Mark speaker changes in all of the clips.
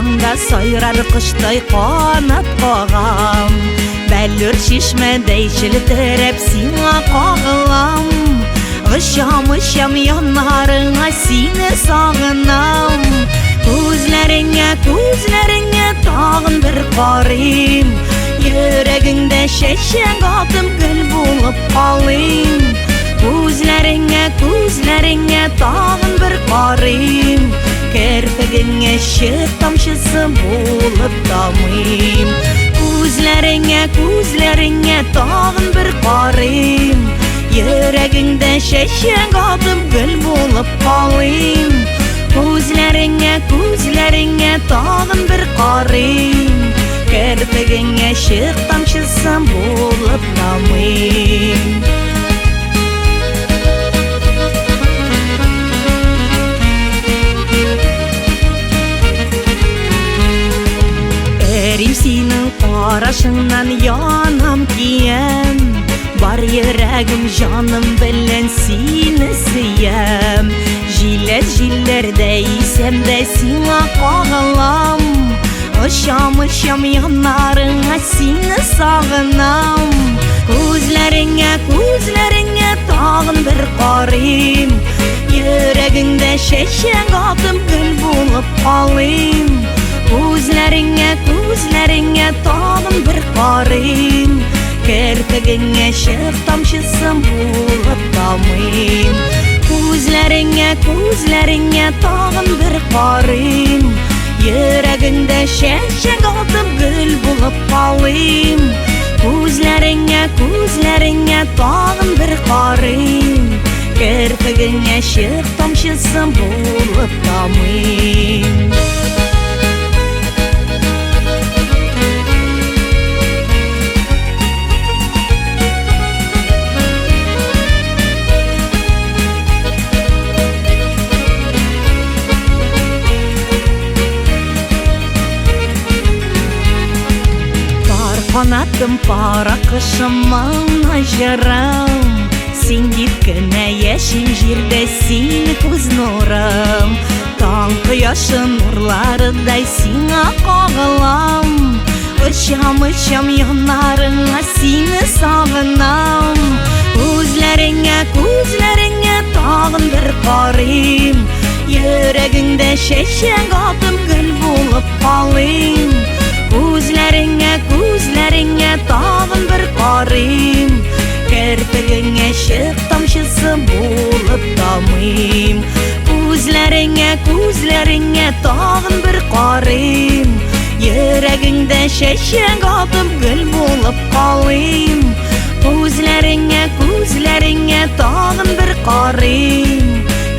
Speaker 1: Таңда сайрар коштай канат кагам. Бәллүр чишмәдәй челтерәп сиңа кагылам. Очам, очам яннарыңа, сине сагынам. Күзләреңә, күзләреңә тагын бер карыйм. Йөрәгеңдә чәчәк атып гөл булып калыйм. Күзләреңә, күзләреңә тагын бер карыйм. Керфегеңә чык тамчысы булып тамыйм. Күзләреңә, күзләреңә тагын бер карыйм. Йөрәгеңдә чәчәк атып гөл булып калыйм. Күзләреңә, күзләреңә тагын бер карыйм. Керфегеңә чык тамчысы булып тамыйм. Эрим синең карашыңнан, янам, киям. Бар йөрәгем, җаным белән сине сөям. Җиләс җилләрдә исәм дә сиңа кагылам. Очам, очам яннарыңа, сине сагынам. Күзләреңә, күзләреңә тагын бер карыйм. Йөрәгеңдә чәчәк атып гөл булып калыйм. Күзләреңә, күзләреңә тагын бер карыйм. Керфегеңә чык тамчысы булып тамыйм. Күзләреңә, күзләреңә тагын бер карыйм. Йөрәгеңдә чәчәк атып гөл булып калыйм. Күзләреңә, күзләреңә тагын бер карыйм. Керфегеңә чык тамчысы булып тамыйм. Пар канатым, пар акышым, моңлы җырым. Син дип кенә яшим җирдә, син күз нурым. Таң кояшы нурларыдай сиңа кагылам. Очам, очам яннарыңа, сине сагынам. Күзләреңә, күзләреңә тагын бер карыйм. Йөрәгеңдә чәчәк атып гөл булып калыйм. Күзләреңә, күзләреңә тагын бер карыйм. Керфегеңә чык тамчысы булып тамыйм. Күзләреңә, күзләреңә тагын бер карыйм. Йөрәгеңдә чәчәк атып гөл булып калыйм. Күзләреңә, күзләреңә тагын бер карыйм.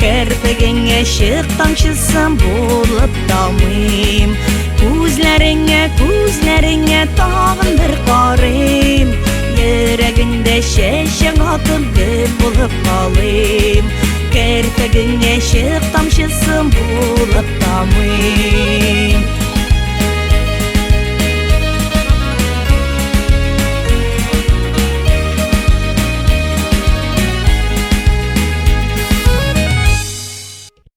Speaker 1: Керфегеңә чык тамчысы булып тамыйм. Күзләреңә, күзләреңә тагын бер карыйм. Йөрәгеңдә чәчәк атып гөл булып калыйм. Керфегеңә чык тамчысы булып тамыйм.